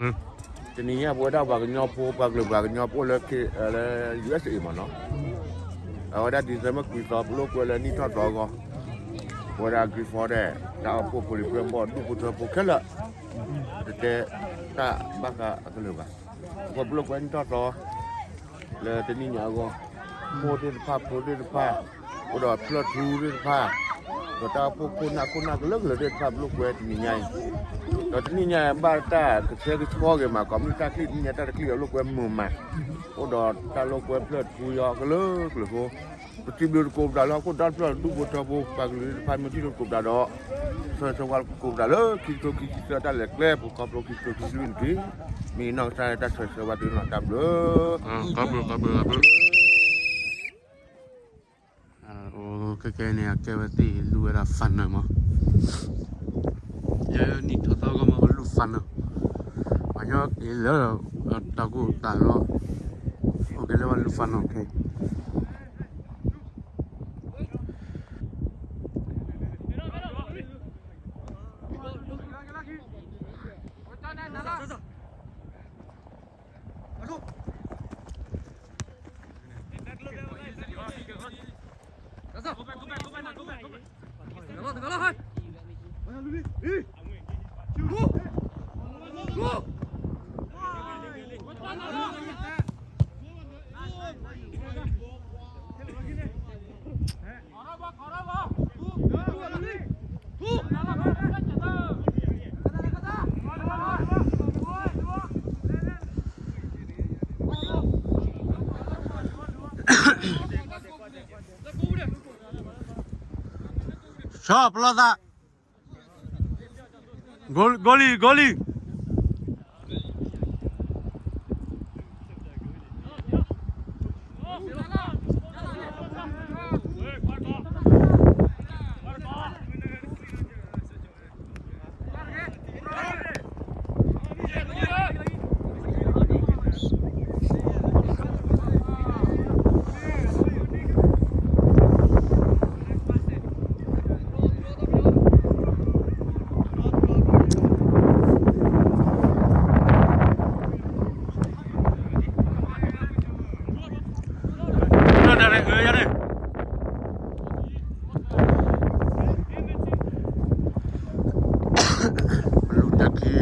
တနံၤညါပဝဲဒၣ်ပှၤကညီဖိ ပှၤကလုာ်ပှၤကညီဖိလၢ လၢ ယူၢ်အ့ၣ်အ့ၣ် မ့ၢ်နီၤ, အဝဲဒၣ် December ခွံသီ ပလိာ်ကွဲလၢနံၣ်ထီၣ်သီအဂီၢ်, ပဝဲဒၣ် ကံဖီဒဲး တၢ်အိၣ်ဖှိၣ်ဖိလံၤပြၢမီၢ် ဒူၣ်ဖိထၢဖိခဲလၢာ်, တတဲတၢ်ဘၣ်ဃးအကလုာ်ဘၣ်, အဃိပလိာ်ကွဲနံၣ်ထီၣ်သီ လၢတနံၣ်ညါအဂီၢ်, မိၢ်သ့ၣ်တဖၣ် ဖိသ့ၣ်တဖၣ်, အိၣ်ဒီးဖျၢၣ်ထူသ့ၣ်တဖၣ်, ဒီးတၢ်အိၣ်ဖှိၣ်ခိၣ်နၢ်ခိၣ်နၢ်ကလၢကလၢာ်သ့ၣ်တဖၣ် ပလိာ်ကွဲတနံၤညါအံၤ, ဒီးတနံၣ်ညါအံၤ ဘၣ်တၢ်ကဆှဲကဆှီဂ့ၤမး ကိးမုၢ်တၢ်ချံၣ်တနံၣ်ညါ တၢ်တချံၣ်အလိာ်ကွဲမုာ်မး, အိၣ်ဒီးတၢ်လိာ်ကွဲဖျၢၣ်ထူယီၤကလၢကလၢာ်အဃိ, ပစံးဘျုးသကိးပသးလၢဟီၣ်ခိၣ်ဒီဖျၢၣ်ဒူၣ်ဖိထၢဖိ ပှၤကလုာ်သ့ၣ်တဖၣ် မ့ၢ်ထံၣ်လိာ်သကိးပသးဒီး ဆၢဂ့ၤဆၢဝါသကိးပသးလၢခံကထိခံဆံသၢ တၢ်လဲၤကျဲ ပူၤခီဖျိခံကထိခံဆံလွံၢ်န့ၣ်တက့ၢ်. မ့ၢ်နီၢ်ကစၢ်တၢ်ဆၢဂ့ၤဆၢဝါသုနီၤ တၢ်ဘျုး အိၣ်ခဲကဲန့ၣ် အကဲဝဲသ့ၣ်လူၤဝဲဒၣ် final မး, ယဲနံၣ်ထီၣ်သီအဂီၢ်မး ပလူၤ final, ပှၤညီက့ၤလၢတၢ်ကူၣ်တၢ်လီ, အိၣ်က့ၤလၢပလူၤ final ခဲ ဆီပလီၢ်သး, ဂိလံၤ ဂိလံၤ. ပလူၤတၢ်ခံ,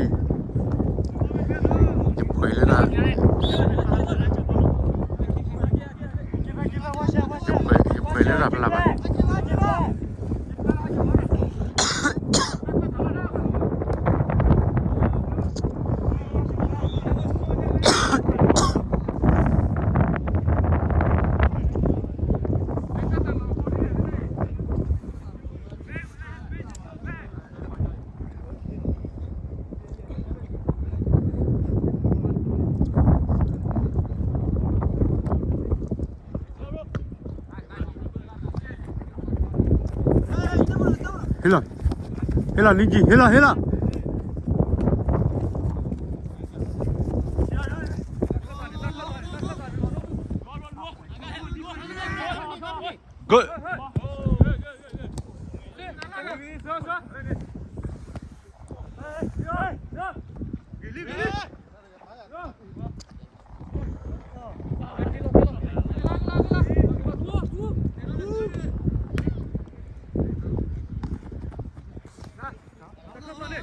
ယပှဲၤလၢဒၣ်, ယပှဲၤလၢဒၣ်ဖျါဘၣ်. ဟ့ၣ်လီၤ, ဟ့ၣ်လီၤ နံၣ်ကံ, ဟ့ၣ်လီၤ ဟ့ၣ်လီၤ. Good.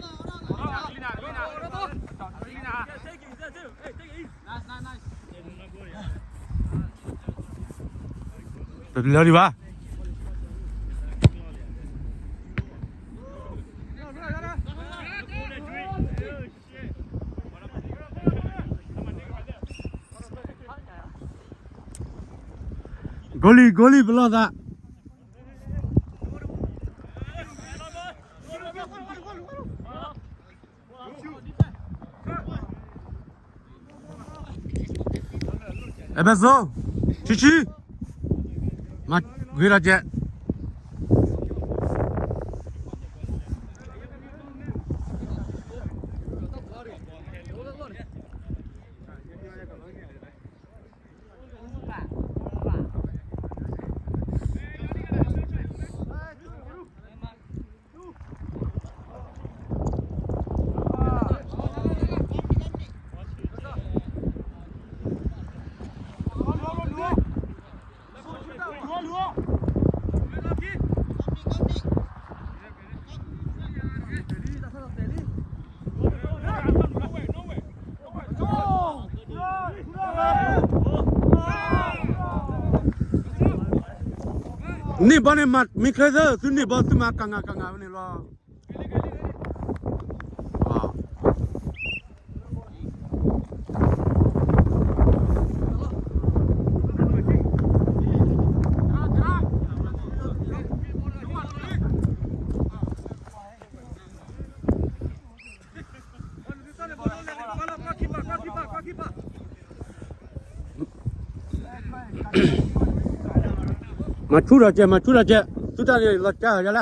Nice, nice, nice. တလၢဒံးဘၣ်. ဂိလံ, ဂိလံ, ပလီၢ်သး. အဲဘဲစိ, ဆံဆံ, မၤဂ့ၤဒီးကဲး. တ န့ၢ်ဘီန့ၣ်မၤမ့ၢ်ချ့သၢ သုန့ၢ်ဘီသုမၤကငၣ်ကငၣ်ဝဲန့ၣ်လီၤ. မၤဆူၣ်ထီၣ်ကဲး မၤဆူၣ်ထီၣ်ကဲး သုတၢ်န့ၣ်လီၤကၢ်ယၤလၢ ဂ့ၤလံ ဂ့ၤလံ နံၣ်ကံဂ့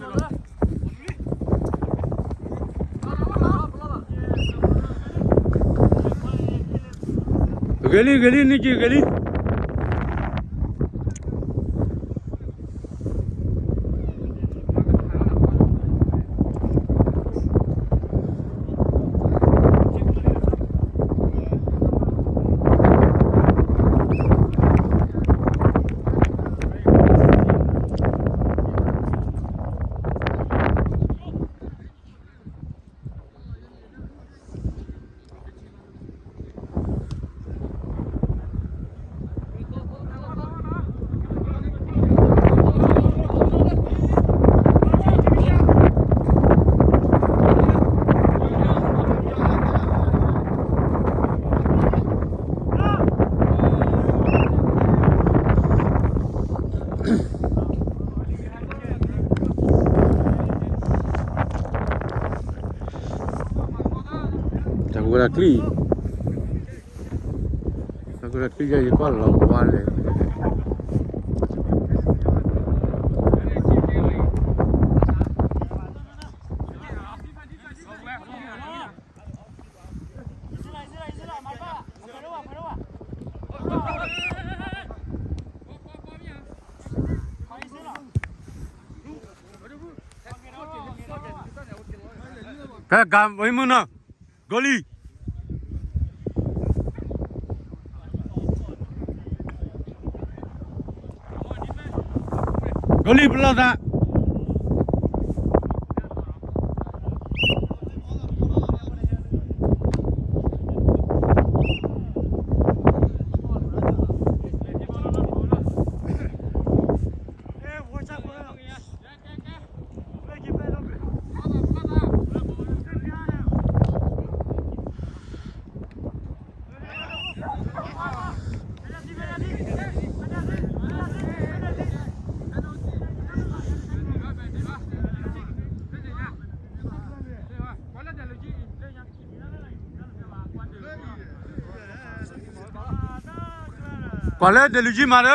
ၤလံ. တၢ်ကဝဲဒၣ်ချံ တၢ်ကဝဲဒၣ်ချံယဲ ယကွၢ်လီၤဝါလဲၣ်. ဖဲကၤဝံၤမုၢ်နီၤ ဂိလံ ဂိလံပလီၢ်သး ကွၢ်လၢဒဲးလူၤကံမၤဒ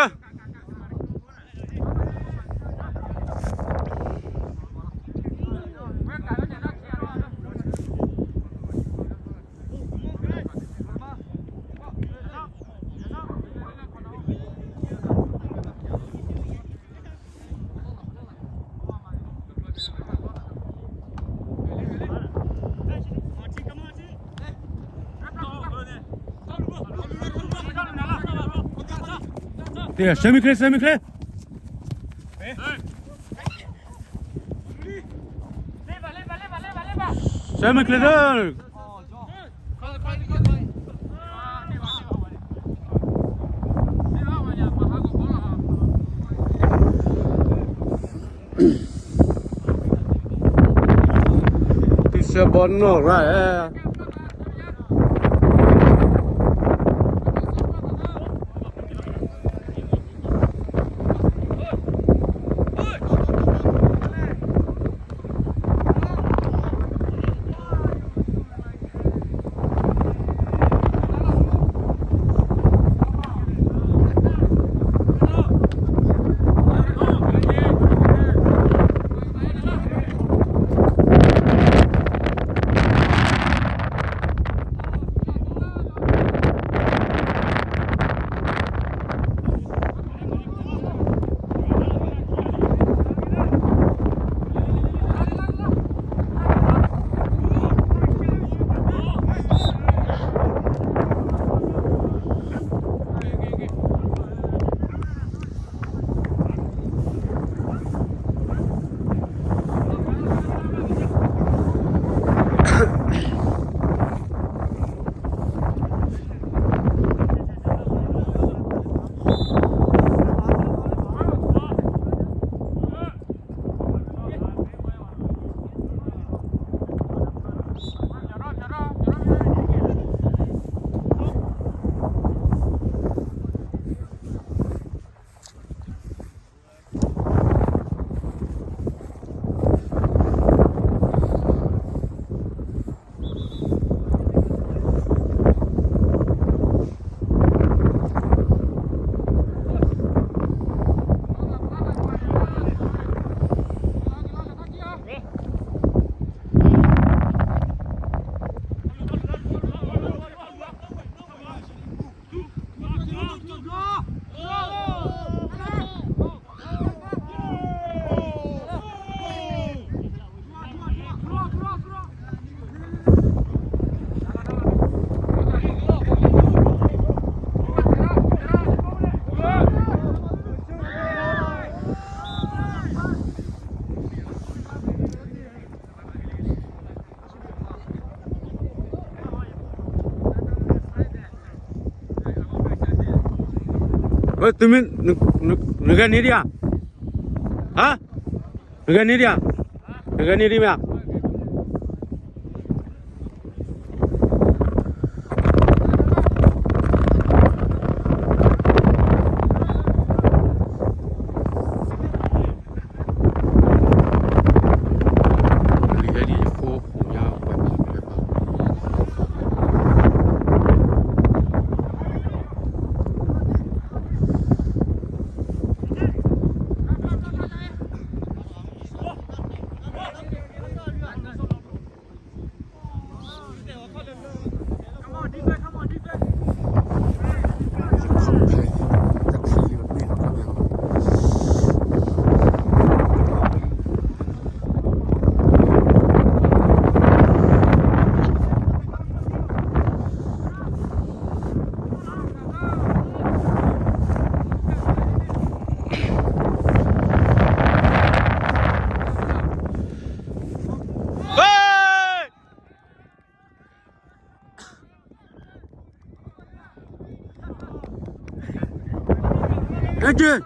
ီး ဆၢမုၢ်ချ့ ဆၢမုၢ်ချ့ ဆၢမုၢ်ချ့လၢ သုဆၢဘီနီၢ်ရၣ်ဧၢ. တၢ် သုမ့ၢ်, နဂဲၤန့ၢ်ဒံးဧါ, ဟါ, နဂဲၤန့ၢ်ဒံးဧါ, နဂဲၤန့ၢ်ဒံးမ့ၢ်ဧါ. ကီလံ,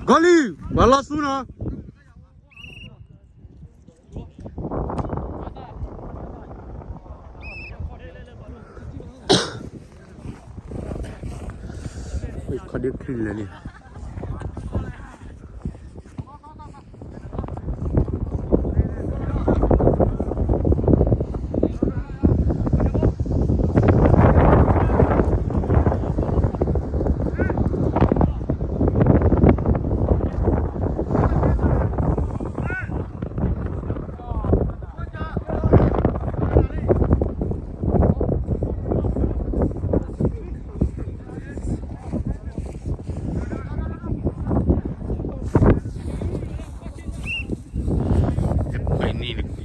ပှၤလီၤဆူနီၤ. ခီဒ့ခံလဲၣ်န့ၣ်.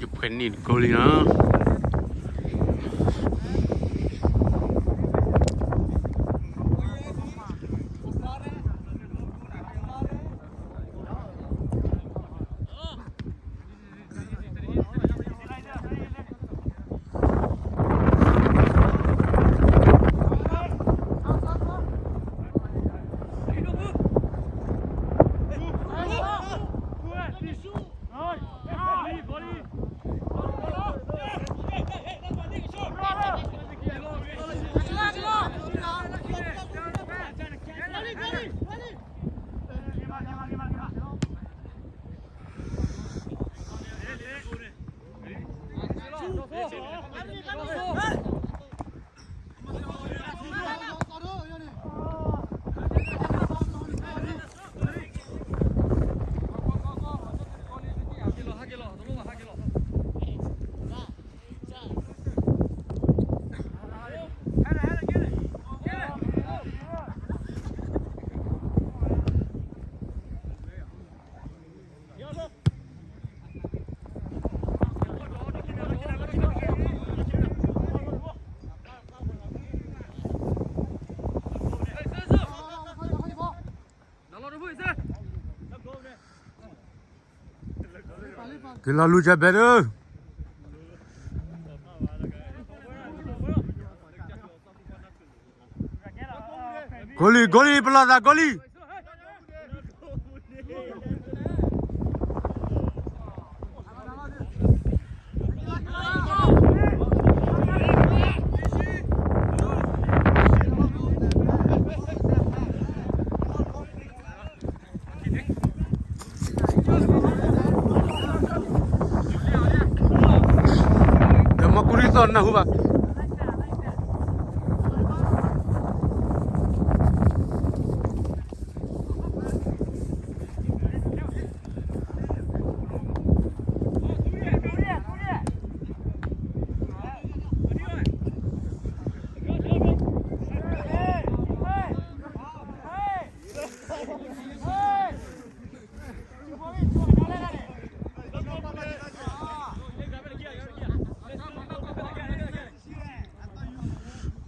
ယဖှဲးန့ၢ်တကိးလံနီၤ. က့ၤလီၤလူၤကဘဲဒၢ. ကိးလံ ကိးလံ ပလီၢ်သးကိးလံ. ဒီးမၤကူရံသီၣ်နၢ်ဟူဘၣ်.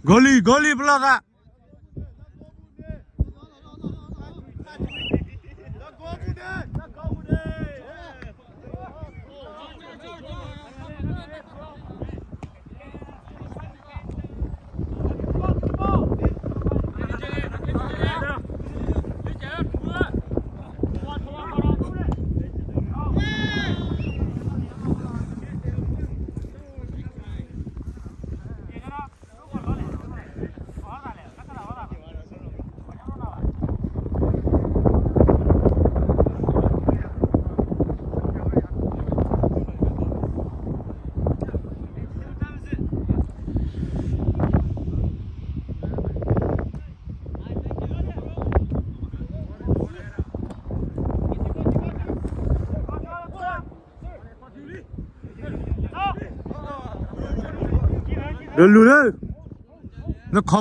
ကိးလံ ကိးလံ ပလီၢ်သး. လူၤလူၤလၢ နခီ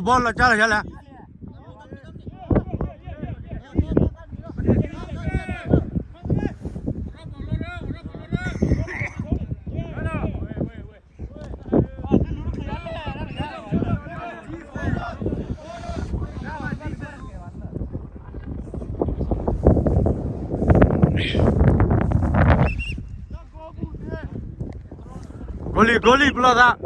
ဘီလီၤကၢ်လီၤယါလဲၣ်. ကိး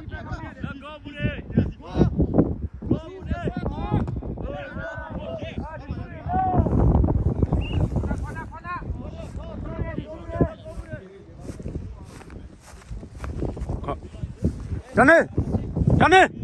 လံ ကိးလံ ပလီၢ်သး. ကန့ၣ်, ကန့ၣ်.